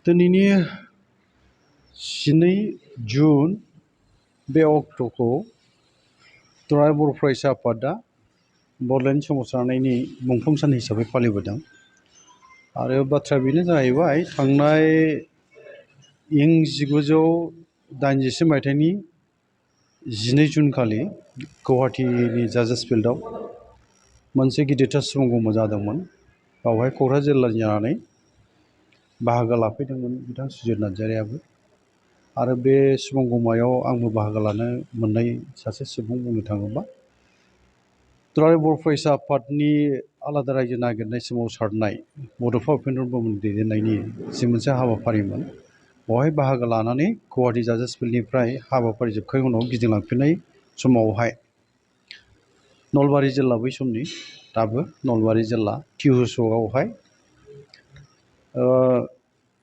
दिनैनि 12 जुन बे अक्ट'खौ दुलाराय बर' फरायसा आफादा बड'लेण्ड सोमावसारनायनि मुंख्लं सान हिसाबै फालिबोदों। आरो बाथ्राया बेनो जाहैबाय, थांनाय इं 1987 मायथाइनि 12 जुन खालि गुवाहाटीनि जाजेस फिल्डआव मोनसे गिदिरथार सुबुंगमा जादोंमोन। बावहाय क'क्राझार जिल्लानि जानानै बाहागो लाफैदोंमोन बिथां सुजित नार्जारियाबो। आरो बे सुबुंगमायाव आंबो बाहागो लानो मोननाय सासे सुबुं बुंनो थाङोबा दुलाराय बर' फरायसा आफादनि आलादा रायजो नागिरनाय सोमावसारनाय बड'फा उपेन्द्र ब्रह्मनि दैदेननायनि जि मोनसे हाबाफारिमोन, बेवहाय बाहागो लानानै गुवाहाटी जाजेस फिल्डनिफ्राय हाबाफारि जोबखांनायनि उनाव गिदिंलांफिननाय समावहाय नलबारि जिल्ला, बै समनि दाबो नलबारि जिल्ला टिहु सकआवहाय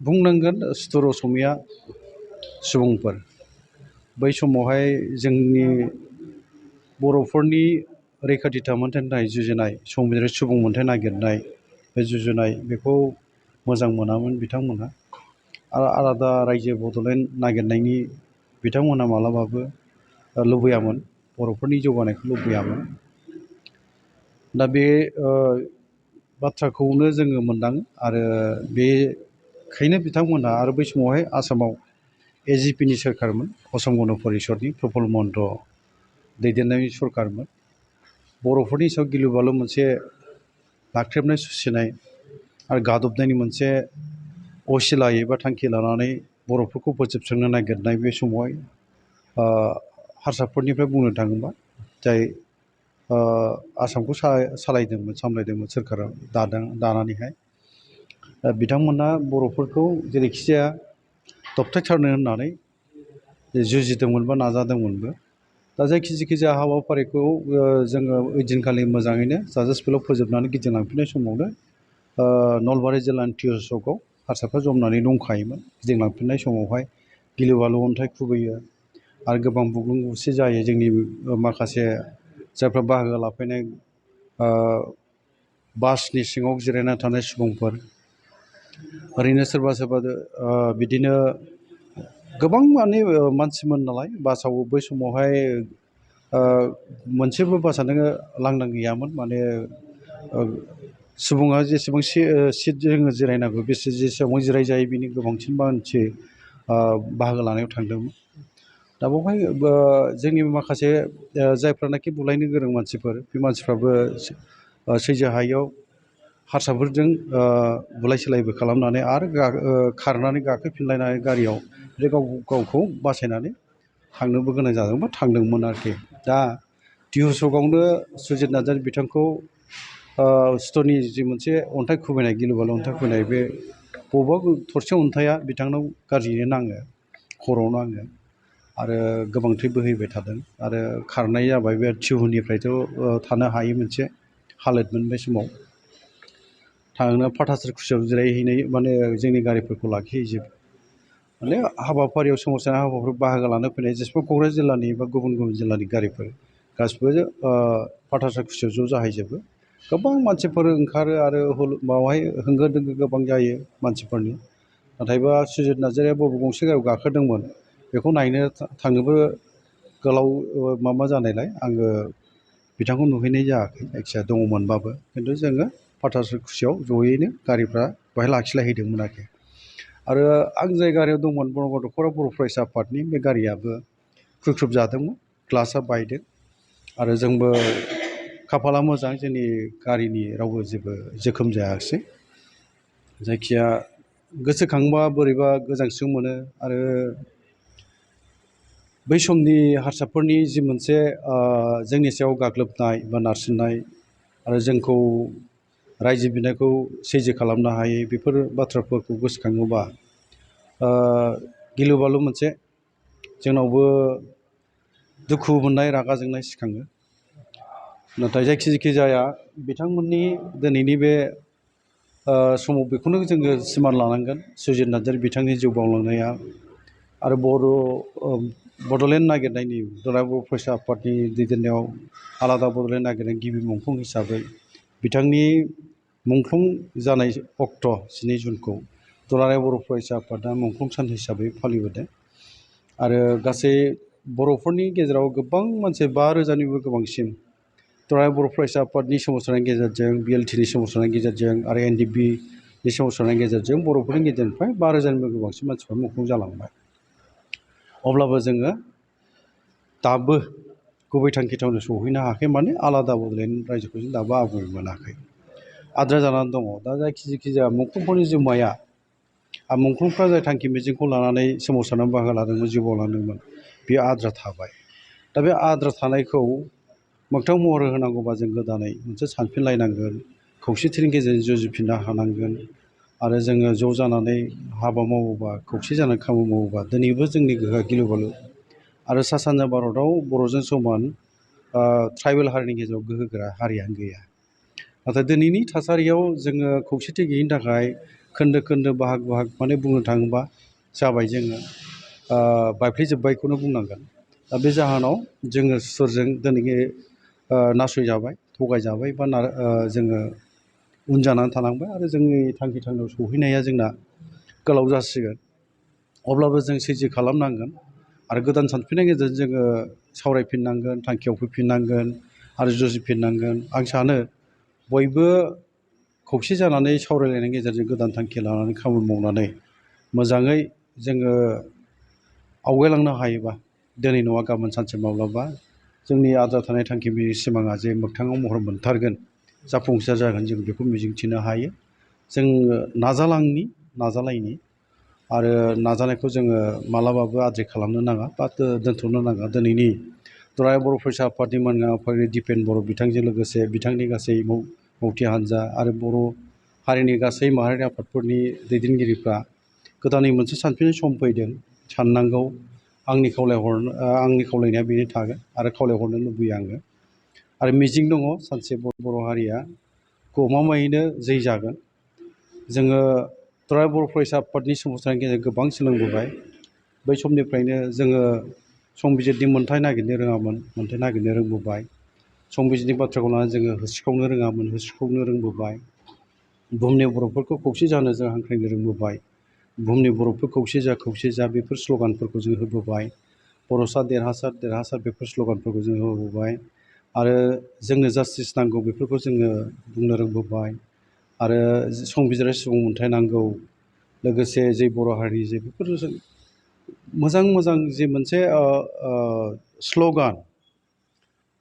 बुंनांगोन सुथुर असमिया सुबुंफोर बै समावहाय जोंनि बर'फोरनि रैखाथि थामोन्थानि थाखाय जुजिनाय, संबिजिरारि सुबुं मोनथाइ नागिरनाय बे जुजिनाय, बेखौ मोजां मोनामोन बिथांमोनहा। आरो आलादा रायजो बड'लेण्ड नागिरनायनि बिथांमोनहा मालाबाबो लुबैयामोन, बर'फोरनि जौगानायखौ लुबैयामोन। दा बे बाथ्राखौनो जोङो मोनदाङो। आरो बेखायनो बिथांमोनहा आरो बै समावहाय आसामाव एजिपिनि सोरखारमोन, असम गण परिषदनि प्रफुल्ल महन्त दैदेननाय सरखारमोन। बर'फोरनि सायाव गिलु बालु मोनसे नाख्रेबनाय, सुसिनाय आरो गादबनायनि मोनसे असिलायै बा थांखि लानानै बर'फोरखौ फोजोबस्रांनो नागिरनाय बे समावहाय हारसाफोरनिफ्राय बुंनो थाङोबा जाय आसामखौ सामलायदोंमोन सोरखारा दानानैहाय, बिथांमोना बर'फोरखौ जेरैखि जाया दबथायथारनो होननानै जुजिदोंमोन बा नाजादोंमोनबो। दा जायखि जाया हाबाफारिखौ जोङो ओइदिनखालि मोजाङैनो जाजेस फिल्डआव फोजोबनानै गिदिंलांफिननाय समावनो नलबारि जिल्लानि टिहु सकआव हारसाफ्रा जमनानै दंखायोमोन। गिदिंलांफिननाय समावहाय गिलु बालु अन्थाइ खुबैयो आरो गोबां बुग्लुं बुसि जायो। जोंनि माखासे जायफ्रा बाहागो लाफैनाय बासनि सिङाव जिरायना थानाय सुबुंफोर, ओरैनो सोरबा बिदिनो गोबां मानसिमोन नालाय बासाव बै समावहाय मोनसेबो बासानो लांदां गैयामोन। माने सुबुङा जेसेबां सिट जोङो जिरायनांगौ जेसेबां जिरायजायो बिनि गोबांसिन मानसि बाहागो लानायाव थांदोंमोन। दा बेवहाय जोंनि माखासे जायफ्रानाखि बुलायनो गोरों मानसिफोर, बे मानसिफ्राबो सैज्य हायैयाव हारसाफोरजों बुलाय सोलायबो खालामनानै आरो खारनानै गाखोफिनलायनानै गारियाव गावखौ बासायनानै थांनोबो गोनां जादों बा थांदोंमोन आरोखि। दा टिहु सकआवनो सुजित नार्जारि बिथांखौ सुथुरनि जि मोनसे अन्थाइ खुबैनाय, गिलु बालु अन्थाइ खुबैनाय, बे बबेबा थरसे अन्थाइआ बिथांनाव गाज्रियैनो नाङो, खर'आव नाङो आरो गोबां थै बोहैबाय थादों। आरो खारनाय जाबाय। बे टिहुनिफ्रायथ' थानो हायै मोनसे हालोदमोन बे समाव। थांनो फाथासारकुसियाव जिरायहैनाय, माने जोंनि गारिफोरखौ लाखिहैजोबो। माने हाबाफारियाव, सोमावसारनाय हाबाफारियाव बाहागो लानो फैनाय जेसेबां क'क्राझार जिल्लानि बा गुबुन गुबुन जिल्लानि गारिफोर गासिबो फाथासारकुसियाव ज' जाहैजोबो। गोबां मानसिफोर ओंखारो आरो बावहाय होंगो दोंगो गोबां जायो मानसिफोरनि। नाथायबा सुजित नार्जारिया बबे गंसे गारियाव गाखोदोंमोन बेखौ नायनो थांनोबो गोलाव जानायलाय आङो बिथांखौ नुहैनाय जायाखै। जायखिजाया दङमोनबाबो, खिन्थु जोङो फाथासारकुसियाव जयैनो गारिफ्रा बेवहाय लाखिलायहैदोंमोन आरोखि। आरो आं जाय गारियाव दंमोन, बर' गथ'फोरा बर' फरायसा आफादनि, बे गारियाबो खुख्रुब जादोंमोन, ग्लासआ बायदों। आरो जोंबो खाफाला मोजां, जोंनि गारिनि रावबो जेबो जोखोम जायाखिसै। जायखिया गोसोखांबा बोरैबा गोजांस्रिउ मोनो। आरो बै समनि हारसाफोरनि जि मोनसे जोंनि सायाव गाग्लोबनाय बा नारसिननाय आरो जोंखौ रायजो बिनायखौ सैज्य खालामनो हायै, बेफोर बाथ्राफोरखौ गोसोखाङोबा गिलु बालु मोनसे जोंनावबो दुखु मोननाय, रागा जोंनाय सिखाङो। नाथाय जायखि जाया बिथांमोननि दिनैनि बे समाव बेखौनो जोङो सिमान लानांगोन, सुजित नार्जारि बिथांनि जिउ बाउलांनाया आरो बड'लेण्ड नागिरनायनि, दुलाराय बर' फरायसा आफादनि दैदेननायाव आलादा बड'लेण्ड नागिरनायनि गिबि मुंख्लं हिसाबै बिथांनि मुंख्लं जानाय अक्ट' 12 जुनखौ दुलाराय बर' फरायसा आफादा मुंख्लं सान हिसाबै फालिबोदों आरो गासै बर'फोरनि गेजेराव गोबां मानसि 5,000निबो गोबांसिन दुलाराय बर' फरायसा आफादनि सोमावसारनायनि गेजेरजों BLTनि सोमावसारनायनि गेजेरजों आरो NDPनि सोमावसारनायनि गेजेरजों बर'फोरनि गेजेरनिफ्राय 5,000निबो गोबांसिन मानसिफ्रा मुंख्लं जालांबाय। अब्लाबो जोङो दाबो गुबै थांखि थावनियाव सौहैनो हायाखै, माने आलादा बड'लेण्ड रायजोखौ जों दाबो आबुङै मोनाखै, आद्रा जानानै दङ। दा जायखिजाया मुंख्लंफोरनि जिउमाया मुंख्लंफ्रा जाय थांखि मिजिंखौ लानानै सोमावसारनानै बाहागो लादोंमोन, जिउ बाउलांदोंमोन, बेयो आद्रा थाबाय। दा बे आद्रा थानायखौ मोगथां महर होनांगौबा जों गोदानै मोनसे सानफिनलायनांगोन, खौसेथिनि गेजेरजों जुजिफिननो हानांगोन आरो जोङो ज' जानानै हाबा मावोबा, खौसे जानानै खामानि मावोबा दिनैबो जोंनि गोहोआ गिलु बालु आरो सा सानजा भारतआव बर'जों समान ट्राइबेल हारिनि गेजेराव गोहोगोरा हारियानो गैया। नाथाय दिनैनि थासारियाव जोङो खौसेथि गैयिनि थाखाय खोन्दो खोन्दो बाहाग बाहाग माने बुंनो थाङोबा जाबाय, जोङो बायफ्लेजोब्बायखौनो बुंनांगोन। दा बे जाहोनाव जोङो सुथुरजों दिनै नासयजाबाय, थगायजाबाय बा जोङो उन जानानै थानांबाय आरो जोंनि थांखि थांखियाव सौहैनाया जोंना गोलाव जासिगोन। अब्लाबो जों सैज्य खालामनांगोन आरो गोदान सानफिननायनि गेजेरजों जोङो सावरायफिननांगोन, थांखियाव फैफिननांगोन आरो जुजिफिननांगोन। आं सानो बयबो खौसे जानानै सावरायलायनायनि गेजेरजों गोदान थांखि लानानै खामानि मावनानै मोजाङै जोङो आवगायलांनो हायोबा दिनै नङा गाबोन सानसे माब्लाबा जोंनि आद्रा थानाय थांखि सिमाङा जे मोगथाङाव महर मोनथारगोन, जाफुंसार जागोन, जों बेखौ मिजिंथिनो हायो। जों नाजालायनि आरो नाजानायखौ जोङो मालाबाबो आद्रि खालामनो नाङा बा दोनथ'नो नाङा। दिनैनि दुलाराय बर' फरायसा आफादनि मोनगां आफादगिरि दिपेन बर' बिथांजों लोगोसे बिथांनि गासै मावथि हान्जा आरो बर' हारिनि गासै माहारियारि आफादफोरनि दैदेनगिरिफ्रा गोदानै मोनसे सानफिननाय सम फैदों, साननांगौ। आंनि खावलायनाया बेनो थागोन आरो खावलायहरनो लुबैयो आङो आरो मिजिं दङ सानसे बर' हारिया गमामायैनो जै जागोन। जोङो दुलाराय बर' फरायसा आफादनि सोमावसारनायनि गेजेरजों गोबां सोलोंबोबाय। बै समनिफ्रायनो जोङो संबिजिरनि मोन्थाइ नागिरनो रोङामोन, मोन्थाइ नागिरनो रोंबोबाय। संबिजिरनि बाथ्राखौ लानानै जोङो होस्रिखावनो रोङामोन, होस्रिखावनो रोंबोबाय। बुहुमनि बर'फोरखौ खौसे जानो जों हांख्रायनो रोंबोबाय। बुहुमनि बर'फोर खौसे जा बेफोर स्ल'गानफोरखौ जों होबोबाय। बर'सा देरहासार देरहासार बेफोर स्ल'गानफोरखौ जों होबोबाय आरो जोंनो जास्टिस नांगौ बेफोरखौ जोङो बुंनो रोंबोबाय आरो संबिजिरारि सुबुं मोनथाइ नांगौ, लोगोसे जे बर' हारिनि जे बेफोर मोजां मोजां जे मोनसे स्ल'गान,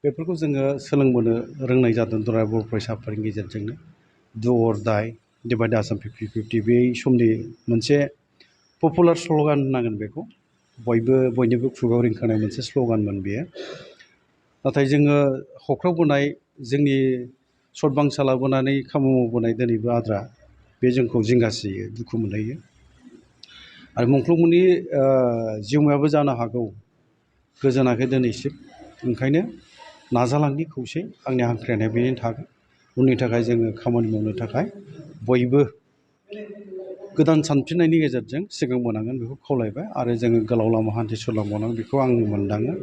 बेफोरखौ जोङो सोलोंबोनो रोंनाय जादों दुलाराय बर' फरायसा आफादनि गेजेरजोंनो। डु अर डाइ, डिभाइड आसाम 50-50, बे समनि मोनसे पपुलार स्ल'गान होननांगोन बेखौ। बयनिबो खुगायाव रिंखांनाय मोनसे स्ल'गानमोन बेयो। नाथाय जोङो हख्रावबोनाय, जोंनि सदबांसा लाबोनानै खामानि मावबोनाय दिनैबो आद्रा, बे जोंखौ जिंगासियो, दुखु मोनहोयो आरो मुंख्लंमोननि जिउमायाबो जानो हागौ गोजोनाखै दिनैसिम। ओंखायनो नाजालांनि खौसे, आंनि हांख्रायनाया बेनो थागोन। उननि थाखाय जोङो खामानि मावनो थाखाय बयबो गोदान सानफिननायनि गेजेरजों सिगांबोनांगोन, बेखौ खावलायबाय आरो जोङो गोलाव लामा हान्थिलांबावनांगोन, बेखौ आं मोनदाङो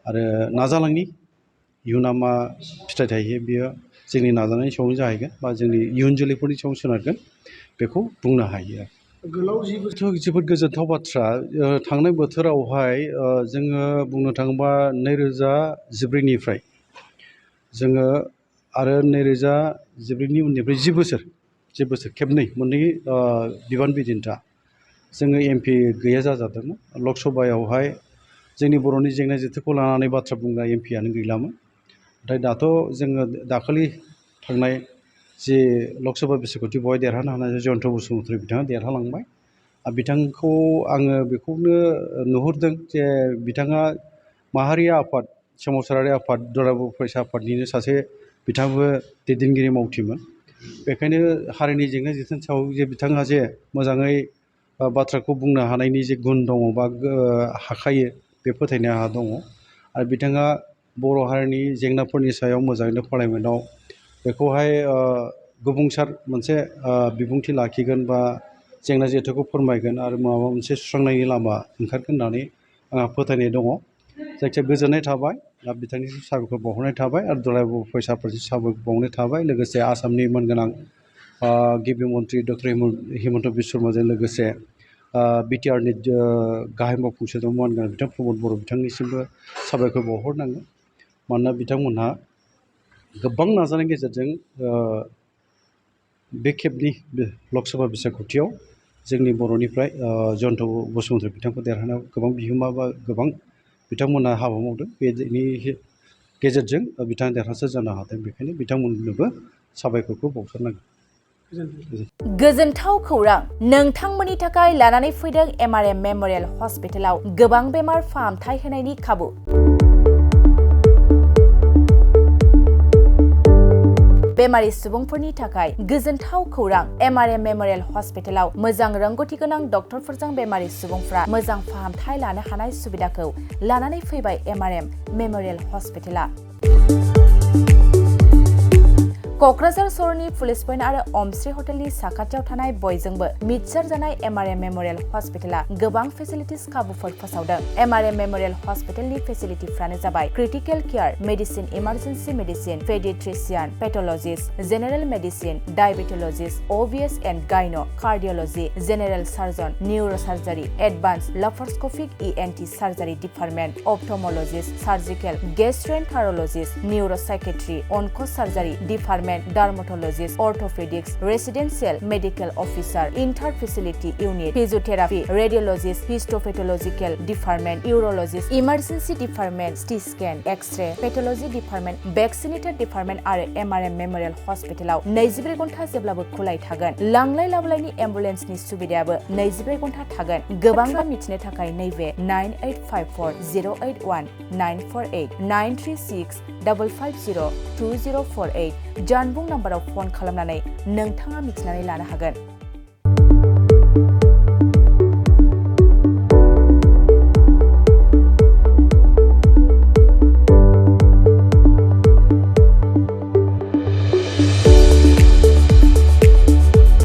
आरो नाजालांनि। इयुना मा फिथाइ थायो बेयो जोंनि नाजानायनि सायावनो जाहैगोन बा जोंनि इयुन जोलैफोरनि सायाव सोनारगोन, बेखौ बुंनो हायो। गोलाव जोबोद गोजोनथाव बाथ्रा। थांनाय बोथोरावहाय जोङो बुंनो थाङोबा 2014निफ्राय जोङो आरो 2014नि उननिफ्राय 10 बोसोर खेबनै मोननै बिबान बिदिन्था जोङो MP गैया जाजादोंमोन। लकसभायावहाय जोंनि बर'नि जेंना जेथोखौ लानानै बाथ्रा बुंग्रा MPआनो गैलामोन। नाथाय दाथ' जोङो दाखालि थांनाय जे लकसभा बिसायख'थि, बेवहाय देरहानो हानाय जयन्त बसुमतारी बिथाङा देरहालांबाय। बिथांखौ आङो बेखौनो नुहुरदों जे बिथाङा माहारियारि आफाद, सोमावसारारि आफाद, दुलाराय बर' फरायसा आफादनिनो सासे बिथाङाबो दैदेनगिरि मावथिमोन। बेखायनो हारिनि जेंना जेथोनि सायाव जे बिथाङा जे मोजाङै बाथ्राखौ बुंनो हानायनि जे गुन दङ बा हाखायो, बे फोथायनाय आंहा दङ आरो बिथाङा बर' हारिनि जेंनाफोरनि सायाव मोजाङैनो पार्लियामेन्टआव बेखौहाय गुबुंसार मोनसे बिबुंथि लाखिगोन बा जेंना जेथोखौ फोरमायगोन आरो माबा मोनसे सुस्रांनायनि लामा ओंखारगोन होननानै आंहा फोथायनाय दङ। जायखिया गोजोननाय थाबाय, बिथांनिसिम साबायखर बावहरनाय थाबाय आरो दुलाराय बर' फरायसा आफादनिसिम साबायखर बावनाय थाबाय। लोगोसे आसामनि मानगोनां गिबि मन्थ्रि डक्टर हिमन्त बिश्व शर्माजों लोगोसे बिटिआरनि गाहाय मावफुं सोद्रोमा मानगोनां बिथां प्रमद बर' बिथांनिसिमबो साबायखर बावहरनांगोन। मानोना बिथांमोनहा गोबां नाजानायनि गेजेरजों बे खेबनि लकसभा बिसायख'थियाव जोंनि बर'निफ्राय जयन्त बसुमतारी बिथांखौ देरहानायाव गोबां बिहोमा बा गोबां बिथांमोनहा हाबा मावदों। बेनि गेजेरजों बिथाङा देरहासार जानो हादों। बेखायनो बिथांमोननोबो साबायखरखौ बावहरनांगोन। गोजोनथाव खौरां, नोंथांमोननि थाखाय लानानै फैदों MRM मेम'रियेल हस्पिटालाव गोबां बेमार फाहामथाय होनायनि खाबु। बेमारि सुबुंफोरनि थाखाय गोजोनथाव खौरां, MRM मेम'रियेल हस्पिटालाव मोजां रोंग'थि गोनां डक्टरफोरजों बेमारि सुबुंफ्रा मोजां फाहामथाय लानो हानाय सुबिदाखौ लानानै फैबाय MRM मेम'रियेल हस्पिटाला। क'क्राझार सहरनि पुलिस पइन्ट आरो अमश्री हटेलनि साखाथियाव थानाय बयजोंबो मिथिसार जानाय MRM मेम'रियेल हस्पिटाला गोबां फेसिलिटिस खाबुफोर फोसावदों। MRM मेम'रियेल हस्पिटालनि फेसिलिटिफ्रानो जाबाय critical care, medicine, emergency medicine, paediatrician, pathologist, general medicine, diabetologist, OBS and gynae, cardiology, general surgeon, neurosurgery, advance laparoscopic ENT surgery department, ophthalmologist, surgical, gastroenterologist, neuropsychiatry, onco' surgery department, dermatologist, orthopaedics, residential medical officer, inter facility unit, physiotherapy, radiologist, histopathological department, urologist, emergency department, CT scan, X-ray, pathology department, vaccinator department आरो MRM memorial हस्पिटालाव 24 घन्टा जेब्लाबो खुलाय थागोन। लांलाय लाबोलायनि एम्बुलेन्सनि सुबिदायाबो 24 घन्टा थागोन। गोबां मिथिनो थाखाय नैबे 9854 081 948 936 550 2048 जानबुं नाम्बाराव फन खालामनानै नोंथाङा मिथिनानै लानो हागोन।